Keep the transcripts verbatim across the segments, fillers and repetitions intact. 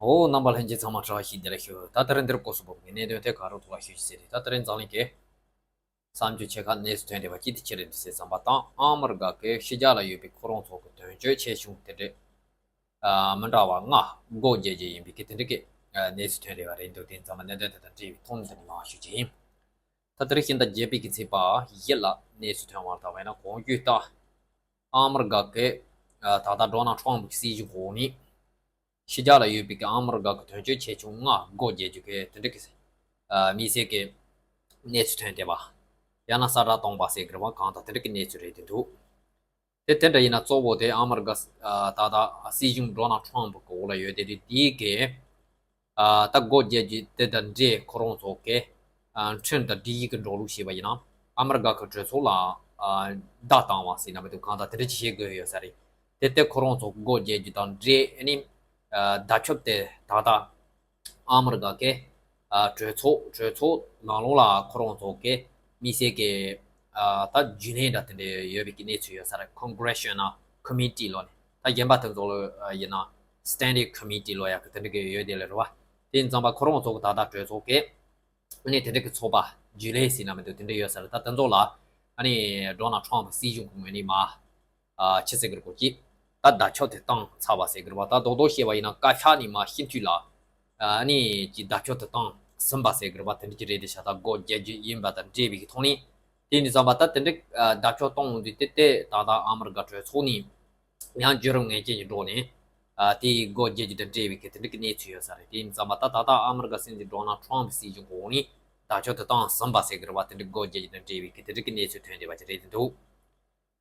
འོ། རྣམ་པ་ལྷན་རྒྱས་ཚང་མ་བཀྲ་ཤིས་བདེ་ལེགས་ཞུ། ད་དེ་རིང་འདིར་སྐོར་སུ་བབས་ཀྱི་གནད་དོན་དེ་ག་རེ་ཐོག་ལ་ཞུ་ཞིག་ཟེར་ཏེ། ད་དེ་རིང་འཛམ་གླིང་གི་གསར་འགྱུར་ཆེ་ཁག་གནས་ཚུལ་ཐོན་བསྡད་པ་གཅིག་དེ་ཅི་རེད་འདུག་ཟེར་ཙམ་པ་དང་། ཨ་མི་རི་ཀ་གི་ཕྱི་རྒྱལ་ལ་ཡོད་པའི་ཁོ་རང་ཚོ་གི་དོན་གཅོད་ཆེ་ཆུང་དེ་འདྲས་ཨ་མི་འདྲ་བ་ལྔ་སྒོ་འབྱེད་རྒྱུ་ཡིན་པའི་གི་དེ་འདྲས་ཀྱི་ཨ་གནས་ཚུལ་ཐོན་བསྡད་པ་རེད་འདུག་དེ་ཙམ་པ་གནད་དོན་དེ་དང་འབྲེལ་བའི་ཐོག་ནས་དེ་ནས་མར་ཞུ་རྒྱུ་ཡིན། ད་དེ་རིང་ཕྱི་ཟླ་བརྒྱད་པའི་གི་ཚེས་པ་བཞི་ལ་གནས་ཚུལ་ཐོན་པར་བལྟས་པ་ཡིན་ན། གོང་ཞུས་ལྟར་ཨ་མི་རི་ཀ་གི་ཨ་ད་ལྟ་ཌོ་ནལ་ཊམ་གི་སྲིད་གཞུང་འོག་ནས་ཕྱི་རྒྱལ་ལ་ཡོད་པའི་གི་ཨ་མི་རི་ཀ་གི་དོན་གཅོད་ཆེ་ཆུང་ལྔ་སྒོ་འབྱེད་རྒྱུ་གི་དེ་འདྲ་གི་ཨ་དམིགས་བསལ་གྱི་གནས་ཚུལ་ཐོན་བསྡད་པ། ཡང་ན་གསལ་བསྒྲགས་བཏང་བ་ཟེར་གི་རེད་པ། གང་ལྟར་དེ་འདྲ་གི་གནས་ཚུལ་རེད་བསྡད་འདུག་དེ་དེ་འདྲ་ཡིན་ན་གཙོ་བོ་དེ་ཨ་མི་རི་ཀ་ཨ་ད་ལྟ་སྲིད་གཞུང་ཌོ་ནལ་ཊམ་གི་འོག་ལ་ཡོད་དེ་རེད། དེའི་གི་ཨ་ད་སྒོ་འབྱེད་རྒྱུ་དེ་དང་འབྲེལ་ཁོ་རང་ཚོ་གི་ཨ་ཁྲིམས་དང་སྒྲིག་གཞི་གི་འགྲོ་ལུགས་ཞེས་པ་ཡིན་ན། ཨ་མི་རི་ཀ་གི་གྲོས་ཚོགས་ལ་ཨ་བརྡ་བཏང་བ་ཟེར་ན་མི་འདུག་གང་ལྟར་དེ་འདྲ་ཅིག་བྱེད་དགོས་ཡོད་ས་རེད། དེ་ལྟར་ཁོ་རང་ཚོ་སྒོ་འབྱེད་རྒྱུ་དང་འབྲེལ་ཨ་ནི་ཨ་བརྡ་ཁྱབ་དེ་ད་ལྟ་ཨ་མི་རི་ཀ་གི་ཨ་གྲོས་ཚོགས་གྲོས་ཚོགས་ནང་ལོགས་ལ་ཁོ་རང་ཚོ་གི་དམིགས་བསལ་གྱི་ཨ་ད་བརྒྱུད་ལམ་འདྲ་དེ་འདྲ་ཡོད་པའི་གི་གནས་ཚུལ་ཡོད་ས་རེད། ཀོང་གྷི་རེ་སི་ཡང་ན་ཀོ་མི་ཊི་ལབ་ནས། ད་གཞན་པ་དེ་ཚོ་ལ་ཡིན་ན་སི་ཊེན་ཌིང་ཀོ་མི་ཊི་ལབ་ཡག་གི་དེ་འདྲ་གི་ཡོད་དེ་ལ་རེད་པ། དེ་ཡིན་ཙམ་པ་ཁོ་རང་ཚོ་གི་ད་ལྟ་གྲོས་ཚོགས་ཀྱི་ཨ་ནི་དེ་འདྲ་གི་ཚོགས་པ་བརྒྱུད་ལམ་ཟེར་ན་མི་འདུག་དེ་འདྲ་ཡོད་ས་རེད། ད་དེ་ཚོ་ལ་ཨ་ནི་ཌོ་ནལ་ཊམ་སྲིད་གཞུང་གི་ངོས་ནས་མར་ཨ་ཕྱི་ཟེར་གི་རེད་གོ་ཅི། ད་བརྡ་ཁྱབ་དེ་བཏང་ཚར་བ་ཟེར་གི་རེད་པ། ད་རྡོག་རྡོག་བཤད་པ་ཡིན་ན་བཀའ་ཤག་ནས་མར་སྤྱི་འཐུས་ལ་ཨ་ནི་ཀྱི་བརྡ་ཁྱབ་དེ་བཏང་ཟིན་པ་ཟེར་གི་རེད་པ། དེ་འདྲ་ཅིག་རེད་དེ་ཤག་ད་སྒོ་འབྱེད་རྒྱུ་ཡིན་པ་དང་འབྲེལ་བའི་གི་ཐོག་ནས། དེ་ཡིན་ཙམ་པ་ད་དེ་འདྲ་ཨ་བརྡ་ཁྱབ་གཏོང་འོང་དུས་དེ་དེ་ད་ལྟ་ཨ་མི་རི་ཀ་གྲོས་ཚོགས་ནས་ཡང་བརྒྱུད་རིམ་ངེས་ཅན་གྱི་འགྲོ་ནས་ཨ་དེའི་སྒོ་འབྱེད་རྒྱུ་དང་འབྲེལ་བའི་གི་དེ་འདྲ་གི་གནས་ཚུལ་ཡོད་ས་རེད། དེ་ཡིན་ཙམ་པ་ད་ད་ལྟ་ཨ་མི་རི་ཀ་སྲིད་འཛིན་ཌོ་ནལ་ཊམ་སྲིད་གཞུང་གི་འོག་ནས་བརྡ་ཁྱབ་དེ་བཏང་ཟིན་པ་ཟེར་གི་རེད་པ། དེ་འདྲ་སྒོ་འབྱེད་རྒྱུ་དང་འབྲེལ་བའི་གི་དེ་འདྲ་གི་གནས་ཚུལ་ཐོན་བསྡད་པ་ཅིག་རེད་དེ་འདུག་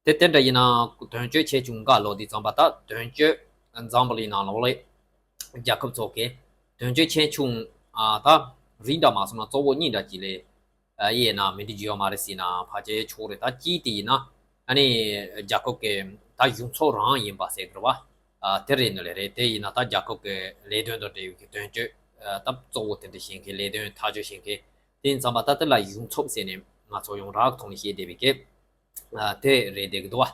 དེ་དེ་འདྲ་ཡིན་ན་དོན་གཅོད་ཆེ་ཆུང་འགའ་ལབ་དུས་ཙམ་པ་ད་དོན་གཅོད་འཛམ་བུ་གླིང་ནང་ལོགས་ལ་རྒྱལ་ཁབ་ཚོ་གི་དོན་གཅོད་ཆེ་ཆུང་ཨ་ད་རིགས་འདྲ་མ་སོང་ན་གཙོ་བོ་གཉིས་འདྲ་ཅིག་ལ་ཨ་དབྱེ་ན་མི་འགྲིག་རྒྱུ་ཡོད་མ་རེད་ཟེར་ན་ཕལ་ཆེར་ཆོག་རེད། ད་གཅིག་དེ་ཡིན་ན་ཨ་ནི་རྒྱལ་ཁབ་ཀྱི་ད་གཞུང་ཚབ་རང་ཡིན་པ་ཟེར་གི་རེད་པ། ཨ་དེ་རེད་ནི་ལས་རེད། དེ་ཡིན་ན་ད་རྒྱལ་ཁབ་ཀྱི་ལས་དོན་དང་འབྲེལ་བའི་གི་དོན་གཅོད་ཨ་ད་གཙོ་བོ་དེ་འདྲ་བྱེད་མཁན་ལས་དོན་ཐག་གཅོད་བྱེད་མཁན། དེ་ཡིན་ཙམ་པ་ད་དེ་ལ་གཞུང་ཚབ་ཟེར་ནས་ང་ཚོ་ཡོངས་གྲགས་ཀྱི་ཐོག་ནས་བཤད་བསྡད་པའི་གི་ཨ་དེ་རེད་བསྡད་ཀྱི་འདུག་བ།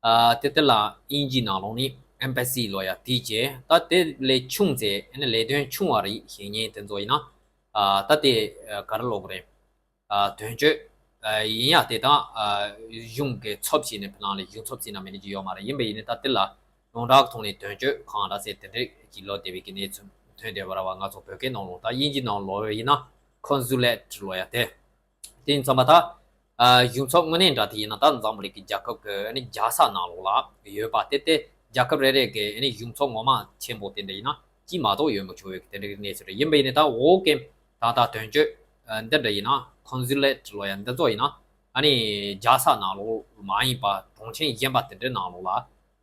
ཨ་དེ་དེ་ལ་དབྱིན་ཇིའི་ནང་ལོགས་ནས་ཨེམ་བྷ་སི་ལབ་ཡ་དེ་བྱས། ད་དེ་ལས་ཆུང་ཙེ་ཨ་ནི་ལས་དོན་ཆུང་བ་རེད་བྱེད་མཁན་དེ་ཚོ་ཡིན་ན་ཨ་ད་དེ་ཨ་ག་རེ་ལབ་དགོས་རེད། ཨ་དོན་གཅོད་ཨ་ཡིན་ཡ་དེ་དང་ཨ་གཞུང་གི་ཚབ་བྱས་ནས་ཕི་ནང་ལ་གཞུང་ཚབ་ཟེར་ན་མི་འགྲིག་རྒྱུ་ཡོད་མ་རེད། ཡིན་པ་ཡིན་ནའི་ད་དེ་ལ་ཡོངས་གྲགས་ཀྱི་ཐོག་ནས་དོན་གཅོད་ཁང་འདྲ་ཟེར་དེ་འདྲས་ཀྱི་ལབ་བསྡད་པའི་གི་གནས་ཚུལ་ཐོན་བསྡད་པ་རེད་བ། ང་ཚོ་བོད་སྐད་ནང་ལོགས་ད་དབྱིན་ཇིའི་ནང་ལོགས་ཡིན་ན་ཀོན་སུ་ལེཊ་ལབ་ཡ་དེ། དེ་ཡིན་ཙམ་པ་ད་ཨ་གཞུང་ཚབ་དངོས་གནས་འདྲ་དེ་ཡིན་ན་ད་འཛམ་བུ་གླིང་གི་རྒྱལ་ཁབ་ཀྱི་ཨ་ནི་རྒྱལ་ས་ནང་ལོགས་ལ་ཡོད་པ་དེ། དེ་རྒྱལ་ཁབ་རེ་རེ་གི་ཨ་ནི་གཞུང་ཚབ་ངོ་མ་ཆེན་པོ་དེ་འདྲ་ཡིན་ན་གཅིག་མ་གཏོགས་ཡོད་མི་ཆོག་པའི་དེ་འདྲའི་གནས་ཚུལ་རེད། ཡིན་པ་ཡིན་ནའི་ད་འོག་གི་ད་ལྟ་དོན་གཅོད་ཨ་འདི་འདྲ་ཡིན་ན་ཀོན་སུ་ལེཊ་ལབ་ཡ་འདི་ཚོ་ཡིན་ན་ཨ་ནི་རྒྱལ་ས་ནང་ལོགས་མ་ཡིན་པ་གྲོང་ཁྱེར་གཞན་པ་དེ་འདྲའི་ནང་ལོགས་ལ་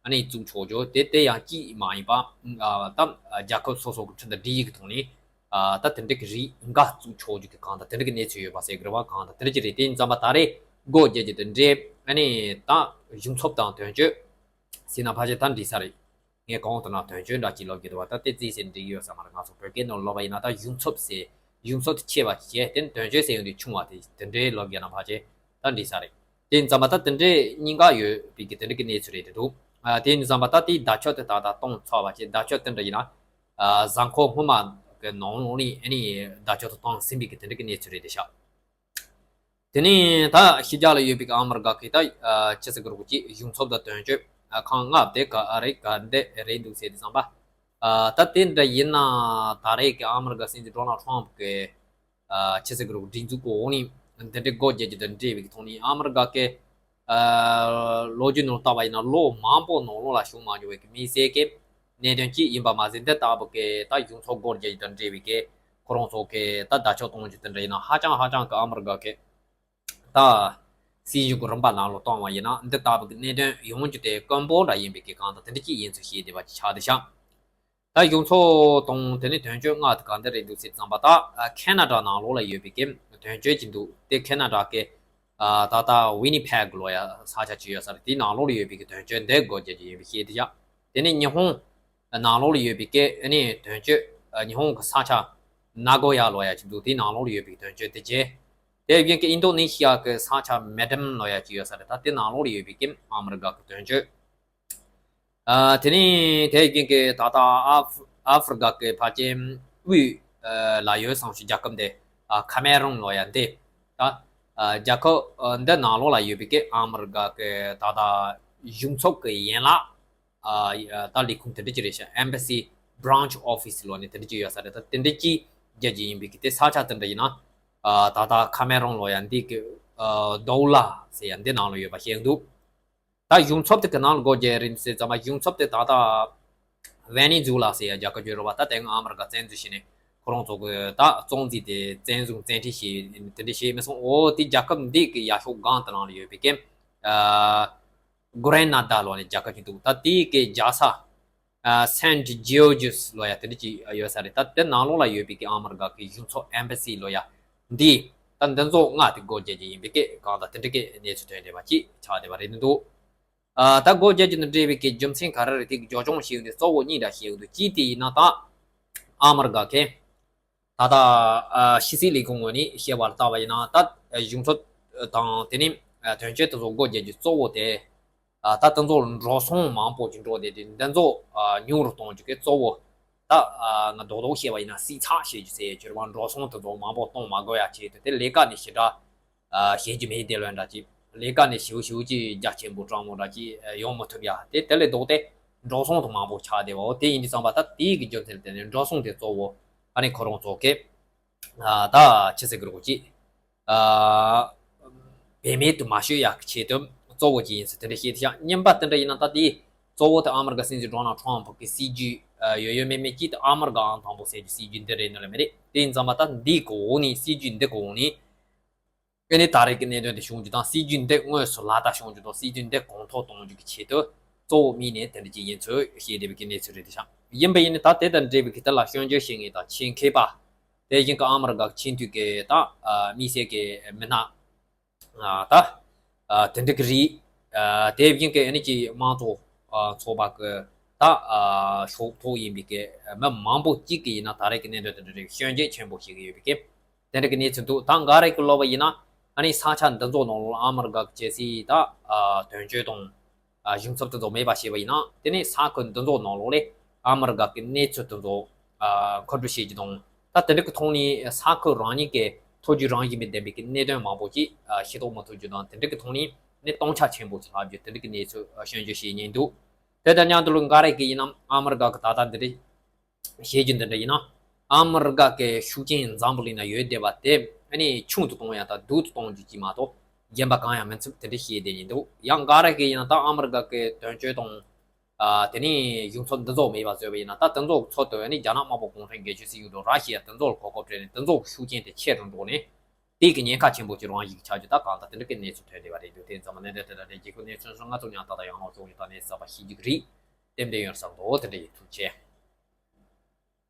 ཨ་ནི་བཙུགས་ཆོག་རྒྱུ་དེ། དེ་ཡང་གཅིག་མ་ཡིན་པ་ཨ་ད་རྒྱལ་ཁབ་སོ་སོ་གི་ཁྲིམས་དང་སྒྲིག་གཞི་གི་ཐོག་ནས་ཨ་ད་དེ་འདྲ་གི་རིགས་འགའ་བཙུགས་ཆོག་རྒྱུ་གི་གང་ལྟར་དེ་འདྲ་གི་གནས་ཚུལ་ཡོད་པ་ཟེར་གི་རེད་བ། གང་ལྟར་དེ་འདྲ་ཅིག་རེད། དེ་ཡིན་ཙམ་པ་ད་རེས་སྒོ་འབྱེད་རྒྱུ་དེ་འདྲའི་ཨ་ནི་ད་གཞུང་ཚབ་དང་དོན་གཅོད་ཟེར་ན་ཕལ་ཆེར་ད་འགྲིག་ས་རེད། ངས་གོང་དུ་ན་དོན་གཅོད་འདྲ་ཅིག་ལབ་ཀྱི་འདུག་བ། ད་དེ་རྩིས་ཟིན་འགྲིག་ཡོད་ས་མ་རེད། ང་ཚོ་བོད་སྐད་ནང་ལབ་པ་ཡིན་ན་ད་གཞུང་ཚབ་ཟེར། གཞུང་ཚབ་དེ་ཆེ་བ་བྱས། དེ་ནི་དོན་གཅོད་ཟེར་ཡོང་དུས་ཆུང་བ་དེ་དེ་འདྲའི་ལབ་ཀྱི་ན་ཕལ་ཆེར་ད་འགྲིག་ས་རེད། དེ་ཡིན་ཙམ་པ་ད་དེ་འདྲའི་གཉིས་ཀ་ཡོད་པའི་གི་དེ་འདྲ་གི་གནས་ཚུལ་རེད་དེ་འདུག་ཨ་དེ་ཡིན་ཙམ་པ་ད་དེའི་བརྡ་ཁྱབ་དེ་ད་ལྟ་གཏོང་ཚར་བ་བྱས། བརྡ་ཁྱབ་དེ་འདྲ་ཡིན་ན་ཨ་གཟའ་འཁོར་སྔོན་མ་གི་ནང་ལོགས་ནས་ཨ་ནི་བརྡ་ཁྱབ་དེ་གཏོང་ཟིན་པའི་གི་དེ་འདྲ་གི་གནས་ཚུལ་རེད་དེ་ཤག་དེ་ནས་ད་ཕྱི་རྒྱལ་ལ་ཡོད་པའི་ཨ་མི་རི་ཀ་གི་ད་ཨ་ཅི་ཟེར་གི་རེད་གོ་ཅི། གཞུང་ཚབ་དང་དོན་གཅོད་ཨ་ཁང་ལྔ་དེ་ག་ཨ་རེ་ག་འདི་རེད་འདུག་ཟེར་དུས་ཙམ་པ། ཨ་ད་དེ་འདྲ་ཡིན་ན་ད་རེས་ཀྱི་ཨ་མི་རི་ཀ་སྲིད་འཛིན་ཌོ་ནལ་ཊམ་གི་ཨ་ཅི་ཟེར་གི་རེད་གོ། སྒྲིག་འཛུགས་ཀྱི་འོག་ནས་འདི་འདྲའི་སྒོ་འབྱེད་རྒྱུ་དང་འབྲེལ་བའི་ཐོག་ནས་ཨ་མི་རི་ཀ་གི་ཨ་ལོ་རྒྱུས་ནང་བལྟས་པ་ཡིན་ན་ལོ་མང་པོ་ནང་ལོགས་ལ་བྱུང་མ་མྱོང་བའི་གི་དམིགས་བསལ་གྱི་གནད་དོན་གཅིག་ཡིན་པ་མ་ཟད། འདི་ལྟ་བུ་གི་ད་གཞུང་ཚབ་སྒོ་འབྱེད་རྒྱུ་དང་འབྲེལ་བའི་གི་ཁོ་རང་ཚོ་གི་ད་བརྡ་ཁྱབ་གཏོང་རྒྱུ་དེ་འདྲ་ཡིན་ན་ཧ་ཅང་ཧ་ཅང་གི་ཨ་མི་རི་ཀ་གི་ད་སྲིད་གཞུང་གི་རིམ་པ་ནང་ལོགས་བཏང་བ་ཡིན་ན་འདི་ལྟ་བུ་གི་གནད་དོན་ཡོང་རྒྱུ་དེ་དཀོན་པོ་འདྲ་ཡིན་པའི་གི་གང་ལྟར་དེ་འདྲ་གཅིག་ཡིན་ཚུལ་བཤད་བསྡད་པ་ཅིག་ཆགས་བསྡད་ཤག་ད་གཞུང་ཚབ་དང་དེ་ནས་དོན་གཅོད་ལྔ་དེ་ག་འདི་རེད་འདུག་ཟེར་ཙམ་པ། ད་ཁེ་ན་ཌ་ནང་ལོགས་ལ་ཡོད་པའི་གི་དོན་གཅོད་ཅིག་འདུག་དེ་ཁེ་ན་ཌ་གི་ད་ལྟ་ཝི་ནི་ཕེག་ལབ་ཡ་ས་ཆ་ཅིག་ཡོད་ས་རེད། དེའི་ནང་ལོགས་ལ་ཡོད་པའི་གི་དོན་གཅོད་འདི་སྒོ་འབྱེད་རྒྱུ་ཡིན་པའི་བཤད་བསྡད་ཤག་དེ་ནས་ཉི་ཧོང་ནང་ལོགས་ལ་ཡོད་པའི་གི་ཨ་ནི་དོན་གཅོད་ཉི་ཧོང་གི་ས་ཆ་ནཱ་གོ་ཡ་ལབ་ཡ་ཅིག་འདུག་དེའི་ནང་ལོགས་ལ་ཡོད་པའི་དོན་གཅོད་དེ་བྱས། དེ་བཞིན་གི་ཨིན་ཌོ་ནེ་ཤི་ཡ་གི་ས་ཆ་མེ་ཌམ་ལབ་ཡ་ཅིག་ཡོད་ས་རེད། ད་དེ་ནང་ལོགས་ལ་ཡོད་པའི་གི་ཨ་མི་རི་ཀ་གི་དོན་གཅོད། ཨ་དེ་ནས་དེ་བཞིན་གི་ད་ལྟ་ཨ་ཧྥ་ ཨ་ཧྥི་རི་ཀ་གི་ཕལ་ཆེར་དབུས་ལ་ཡོད་བསམ་ཞིག་རྒྱལ་ཁབ་འདི་ཁ་མེ་རོན་ལོ་ཡ་འདི་ད་རྒྱལ་ཁབ་འདི་ནང་ལོགས་ལ་ཡོད་པའི་གི་ཨ་མི་རི་ཀ་གི་ད་ལྟ་གཞུང་ཚབ་ཀྱི་ཡན་ལག་ད་ལས་ཁུངས་དེ་འདྲ་ཅིག་རེད་ཤག Embassy Branch Office ལོ་ནས་དེ་འདྲ་ཅིག་ཡོད་ས་རེད། ད་དེ་འདྲ་ཅིག་རྒྱལ་ཅིག་ཡིན་པའི་གི་དེ་ས་ཆ་དེ་འདྲ་ཡིན་ན་ད་ལྟ་ཁ་མེ་རོན་ལོ་ཡ་འདི་གི་དོ་ལ་ཟེར་ཡ་འདི་ནང་ལ་ཡོད་པ་ཤེས་འདུག་ད་གཞུང་ཚབ་དེ་གི་ནང་ལ་སྒོ་རྒྱག་རིམ་ཟེར་ཙམ་པ་གཞུང་ཚབ་དེ་ད་ལྟ་ཝེ་ནེ་ཛུ་ལ་ཟེར་ཡ་རྒྱལ་ཁབ་ཅིག་རེད་པ། ད་དེ་སྔ་ཨ་མི་རི་ཀ་བཙན་འཛུལ་བྱས་ནས་ཁོ་རང་ཚོ་གི་ད་གཙོ་འཛིན་དེ་བཙན་བཟུང་བཙན་ཁྲིད་བྱས་དེ་འདྲ་བྱས་མི་སོང་། འོ་དེ་རྒྱལ་ཁབ་འདི་གི་ཡ་ཤོག་སྒང་དེ་ནང་ལ་ཡོད་པའི་གི་གྷི་རེ་ན་ད་ལོ་ནས་རྒྱལ་ཁབ་ཅིག་འདུག་ད་དེ་གི་རྒྱལ་ས་སེན་ཇོར་ཇིས་ལོ་ཡ་དེ་འདྲ་ཅིག་ཡོད་ས་རེད། ད་དེ་ནང་ལོགས་ལ་ཡོད་པའི་གི་ཨ་མི་རི་ཀ་གི་གཞུང་ཚབ་Embassy ལོ་ཡ་འདི་ད་འདི་ཚོ་ལྔ་དེ་སྒོ་རྒྱག་རྒྱུ་ཡིན་པའི་གི་གང་ལྟར་དེ་འདྲ་གི་གནས་ཚུལ་ཐོན་བསྡད་པ་ཅིག་ཆགས་བསྡད་པ་རེད་འདུག་ཨ་ད་སྒོ་རྒྱག་རྒྱུ་དང་འབྲེལ་བའི་གི་རྒྱུ་མཚན་ག་རེ་རེད། དེ་གི་རྒྱབ་ལྗོངས་ཤེས་ཡོང་དུས་གཙོ་བོ་གཉིས་འདྲ་ཤེས་ཡོང་དུས། གཅིག་དེ་ཡིན་ན་ད་ཨ་མི་རི་ཀ་གི་ད་ལྟ་ཕྱི་སྲིད་ལས་ཁུངས་ངོས་ནས་བཤད་པ་ལ་ལྟ་བ་ཡིན་ན་ད་གཞུང་ཚབ་དང་དེ་ནས་དོན་གཅོད་དེ་ཚོ་སྒོ་རྒྱག་རྒྱུ་གཙོ་བོ་དེ་ད་དེ་ཚོ་འགྲོ་སོང་མང་པོ་ཅིག་འགྲོ་བསྡད་དུས་འདི་ཚོ་ཉུང་རུ་གཏོང་རྒྱུ་གི་གཙོ་བོ་ད་ང་རྡོག་རྡོག་བཤད་པ་ཡིན་ན་བསྲི་ཚགས་བྱེད་རྒྱུ་ཟེར་ཡ་ཅིག་རེད་པ། འགྲོ་སོང་དེ་ཚོ་མང་པོ་གཏོང་མ་དགོས་ཡ་ཆེད་དུ་དེ་ལས་ཀ་ནས་ཞེ་དྲག་བྱེད་རྒྱུ་མེད་དེ་ལོས་འདྲ་ཅིག་ལས་ཀ་ནས་ཞེ་པོ་ཞེ་པོ་ཅིག་རྒྱ་ཆེན་པོ་སྤྲང་མོ་འདྲ་ཅིག་ཡོང་མི་ཐུབ་ཡ། དེ་དེ་ལས་ལྡོག་སྟེ་འགྲོ་སོང་དུ་མང་པོ་ཆགས་བསྡད་པའོ། དེ་ཡིན་དུས་ཙམ་པ་ད་དེའི་གི་རྒྱུ་མཚན་ལ་བརྟེན་ནས་འགྲོ་སོང་དེ་གཙོ་བོ་ཨ་ནི་ཁོ་རང་ཚོ་གི་ད་ཆི་ཟེར་གི་རེད་གོ་ཅིག་བེད་མེད་དུ་མ་ཤོས་ཡག་གི་ཆེད་དུ་གཙོ་བོ་ཅིག་ཡིན་ཟེར་དེ་འདྲ་བཤད་དེ་ཤག་རྙིང་པ་དེ་འདྲ་ཡིན་ན་ད་དེ་གཙོ་བོ་དེ་ཨ་མི་རི་ཀ་སྲིད་འཛིན་ཌོ་ནལ་ཊམ་ཕི་གི་སྲིད་ཇུས་ཡོད་ཡོད་མེད་མེད་ཅིག་དེ་ཨ་མི་རི་ཀ་ཨང་དང་པོ་ཟེར་གྱི་སྲིད་ཇུས་འདི་རེད་ནི་ལ་མི་རེད། དེ་ཡིན་ཙམ་པ་ད་འདིའི་གོ་འོག་ནས་སྲིད་ཇུས་འདི་གོ་འོག་ནས་ཨ་ནི་ད་རེས་ཀྱི་གནད་དོན་དེ་བྱུང་རྒྱུ་དང་སྲིད་ཇུས་འདི་དངོས་སུ་ལག་བསྟར་བྱུང་རྒྱུ་དང་སྲིད་ཇུས་འདི་གོང་མཐོར་གཏོང་རྒྱུ་གི་ཆེད་དུ་གཙོ་བོ་དམིགས་ནས་དེ་འདྲ་ཅིག་ཡིན་ཚུལ་བཤད་བསྡད་པའི་གི་གནས་ཚུལ་རེད་དེ་ཤག་ཡིན་པ་ཡིན་ནི་ད་དེ་དང་འབྲེལ་བའི་གི་དེ་ལ་སྐྱོན་བརྗོད་བྱེད་མཁན་དང་ཆེད་མཁས་པ། དེ་བཞིན་གྱི་ཨ་མི་རི་ཀ་ཆེས་མཐོའི་གི་ད་དམིགས་བསལ་གྱི་མི་སྣ་ད་དེ་འདྲ་གི་རིགས་དེ་བཞིན་གྱི་ཨ་ནི་ཀྱི་དམངས་གཙོ་ཚོགས་པ་གི་ད་ཕྱོགས་གཏོགས་ཡིན་པའི་གི་མི་མང་པོ་གཅིག་གི་ཡིན་ན་ད་རེས་ཀྱི་གནད་དོན་དེ་འདྲ་རིགས་སྐྱོན་བརྗོད་ཆེན་པོ་བྱེད་ཀྱི་ཡོད་པའི་གི་དེ་འདྲ་གི་གནས་ཚུལ་འདུག་ད་འགའ་རེ་གི་ལབ་པ་ཡིན་ན་ཨ་ནི་ས་ཆ་འདི་ཚོ་ནང་ལ་ཨ་མི་རི་ཀ་གི་ཆེས་སྲིད་ད་དོན་གཅོད་དང་གཞུང་ཚབ་དེ་ཚོ་མེད་པ་བྱས་པ་ཡིན་ན་དེ་ནས་ས་ཁུལ་འདི་ཚོ་ནང་ལོགས་ལས་ཨ་མི་རི་ཀ་གི་གནས་ཚུལ་དེ་ཚོ་མཁོ་སྤྲོད་བྱེད་རྒྱུ་དང་ད་དེ་འདྲ་གི་ཐོག་ནས་ས་ཁུལ་རང་ཉིད་ཀྱི་ཐོབ་རྒྱུ་རང་བཞིན་པའི་ལྡན་པའི་གི་གནད་དོན་མང་པོ་ཅིག་ཤེས་རྟོགས་མི་ཐུབ་རྒྱུ་དང་དེ་འདྲ་གི་ཐོག་ནས་ནི་སྟོང་ཆ་ཆེན་པོ་ཅིག་ལྷག་རྒྱུ་དེ་འདྲ་གི་གནས་ཚུལ་སྐྱོན་བརྗོད་བྱེད་ཉེན་འདུག་དེ་དང་མཉམ་དུ་ལ་འགའ་རེ་གི་ཡིན་ན་ཨ་མི་རི་ཀ་གི་ད་ལྟ་འདི་འདྲ་བྱེད་རྒྱུ་འདི་འདྲ་ཡིན་ན། ཨ་མི་རི་ཀ་གི་ཤུགས་རྐྱེན་འཛམ་བུ་གླིང་ན་ཡོད་བསྡད་པ་དེ་ཨ་ནི་ཆུང་དུ་གཏོང་ཡ་དང་སྡུག་ཏུ་གཏོང་རྒྱུ་གཅིག་མ་གཏོགས་གཞན་པ་གང་ཡང་མི་འཚམ་དེ་འདྲ་བཤད་བསྡད་ཀྱི་འདུག་ཡང་འགའ་རེ་གིས་ཡིན་ན་ད་ཨ་མི་རི་ཀ་གི་དོན་གཅོད་དང་ཨ་དེ་ནས་གཞུང་ཚབ་འདི་ཚོ་མེད་པ་བཟོས་པ་ཡིན་ན་ད་དེ་ཚོ་ཚོད་དུ་ཨ་ནི་རྒྱ་ནག་དམར་པོ་གུང་ཁྲན་སྒེར་གཅོད་སྲིད་གཞུང་དང་ར་ཤི་ཡ་དེ་ཚོ་ལ་གོ་སྐབས་སྤྲད་ནས་དེ་ཚོ་གི་ཤུགས་རྐྱེན་དེ་ཆེ་རུ་འགྲོ་ནས་དེ་གི་ཉེན་ཁ་ཆེན་པོ་ཅིག་རང་བཞིན་གྱི་ཆགས་རྒྱུ་ད་གང་ལྟར་དེ་འདྲ་གི་གནས་ཚུལ་ཐོན་བསྡད་པ་རེད་འདུག་དེ་ཡིན་ཙང་མ་གནད་དོན་དེ་དང་འབྲེལ་རྒྱལ་ཁབ་གནས་ཚུལ་སོགས་ང་ཚོ་ཡང་ལོག་ཕྱོགས་ཀྱི་ད་གནས་ཚུལ་གསར་པ་ཤེས་རྒྱུ་གི་རེད། རྟེན་འབྲེལ་ཡོད་བསམ་འདུག་དེ་འདྲ་ཡིན། ཐུགས་རྗེ་ཆེ།